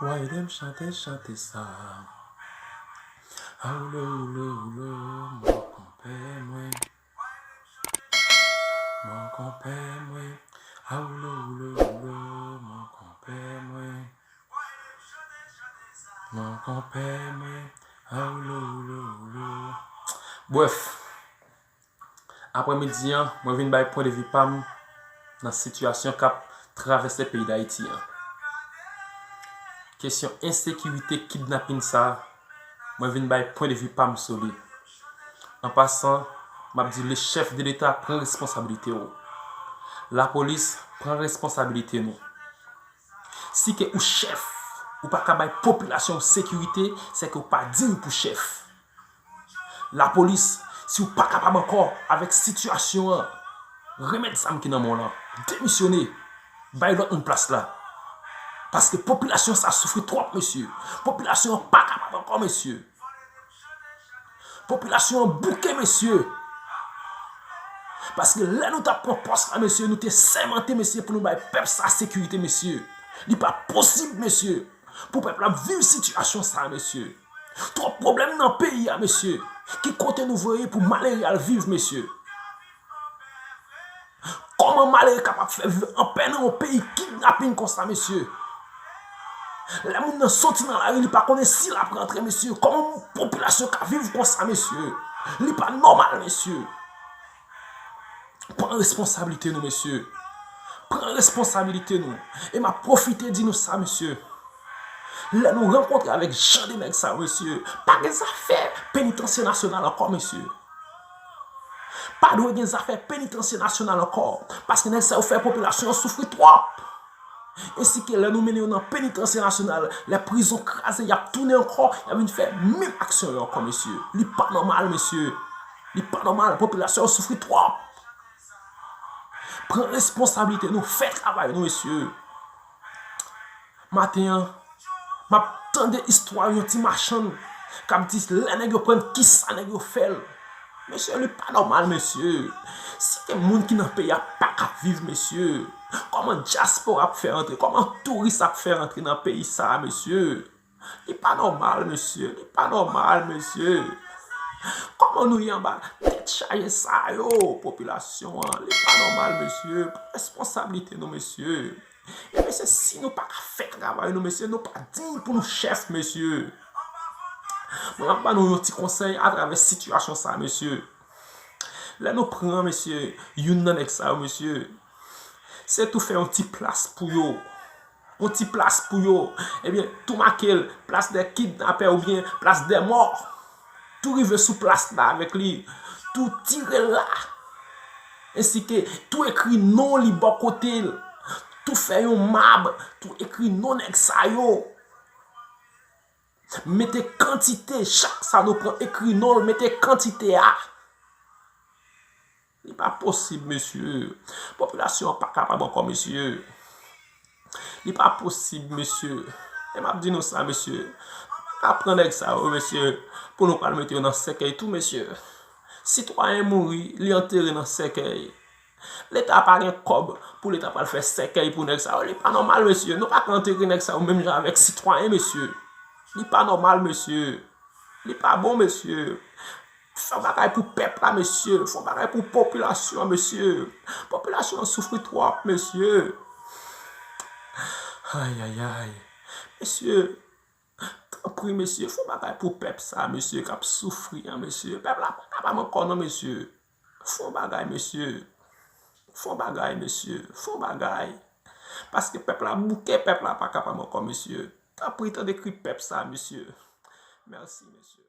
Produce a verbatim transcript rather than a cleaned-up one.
Why dem chante, chante sa? A woulo, woulo, woulo, mon konpè mwen. Mon konpè mwen. A woulo, woulo, woulo, mon konpè mwen. Mon konpè mwen. A woulo, woulo, woulo. Bref, aprèmidi an, mwen vin bay pwen de vi pa m nan sitiyasyon k ap travèse peyi Dayiti an. Kesyon ensekirite, kidnaping sa a, mwen vin bay pwen de vi pa m sou li. An pasan, m ap di le chèf de Leta pran responsabilite w. Lapolis pran responsabilite nou. Si ke ou chèf, ou pa ka bay popilasyon w sekirite, se ke ou pa diy pou chèf. Lapolis, si w pa kapab ankò avèk sitiyasyon an, remèt zam ki nan men w lan. Demisyone. Bay lòt moun plas la. Paske popilasyon sa soufri twòp, mesye. Popilasyon an pa kapab ankò, mesye. Popilasyon an bouke, mesye. Paske lè nou t ap pran pòs la, mesye, nou te sèmante, mesye, pou nou bay pèp sa sekirite, mesye. Li pa posib, mesye, pou pèp la ap viv sitiyasyon sa, mesye. Twòp pwoblèm nan peyi a, mesye. Ki kote nou voye pou malere al viv, mesye? Kòman malere kapab fè viv anpè nan yon peyi kidnaping konsa, mesye? Lè moun nan soti nan lari, li pa konnen si l ap rantre, mesye. Kòman yon popilasyon ka viv konsa, mesye? Li pa nòmal, mesye. Pran responsablite nou, mesye. Pran responsablite nou. E m ap pwofite di nou sa, mesye. Lè nou rankontre avèk jan de nèg sa yo, mesye, pa gen zafè penitansye nasyonal ankò, mesye. Pa dwe gen zafè penitansye nasyonal ankò, paske nèg sa yo fè popilasyon an soufri twòp. Ensi ke lè nou mennen yo nan penitansye nasyonal, lè prizon kraze, y ap tounen ankò, y ap vin fè menm aksyon yo ankò, mesye. Li pa nòmal, mesye. Li pa nòmal, popilasyon an soufri twòp. Pran responsablite nou, fè travay nou, mesye. Maten an, m ap tande istwa yon ti machann k ap di lè nèg yo pran, kisa nèg yo fè l. Mesye, li pa nòmal, mesye. Si ke moun ki nan peyi a pa ka viv, mesye, kòman dyaspora ap fè rantre? Kòman touris ap fè rantre nan peyi sa a, mesye? Li pa nòmal, mesye. Li pa nòmal, mesye. Kòman nou ye anba tèt chaje sa yo, popilasyon an? Li pa nòmal, mesye. Pran responsablite nou, mesye. E mesye, si nou pa ka fè travay nou, mesye, nou pa diy pou nou chèf, mesye. Mwen, m ap ba nou yon ti konsèy atravè sitiyasyon sa, mesye. Lè nou pran, mesye, youn nan nèg sa yo, mesye, se tou fè yon ti plas pou yo. Yon ti plas pou yo. Ebyen, tou make l plas dè kidnapè oubyen plas dè mò. Tou rive sou plas la avèk li. Tou tire l la. Ensi ke tou ekri non li bò kote l. Tou fè yon mab, tou ekri non nèg sa yo. Mete kantite, chak sa nou pran, ekri non l, mete kantite a. Li pa posib, mesye. Popilasyon an pa kapab ankò, mesye. Li pa posib, mesye. E m ap di nou sa, mesye. Nou pa ka pran nèg sa yo, mesye, pou nou pral mete yo nan sèkèy tou, mesye. Sitwayen mouri, li antere nan sèkèy. Leta pa gen kòb pou leta pral fè sèkèy pou nèg sa yo. Li pa nòmal, mesye. Nou pa ka antere nèg sa yo menm jan avèk sitwayen, mesye. Li pa nòmal, mesye. Li pa bon, mesye. Fè yon bagay pou pèp la, mesye. Fè yon bagay pou popilasyon an, mesye. Popilasyon an soufri twòp, mesye. Ay, ay, ay. Mesye, tanpri, mesye, fè yon bagay pou pèp sa, mesye, k ap soufri an, mesye. Pèp la pa kapab ankò, non, mesye. Fè yon bagay, mesye. Fè yon bagay, mesye. Fè yon bagay. Paske pèp la bouke, pèp la pa kapab ankò, mesye. Tanpri, tande kri pèp sa, mesye. Mèsi, mesye.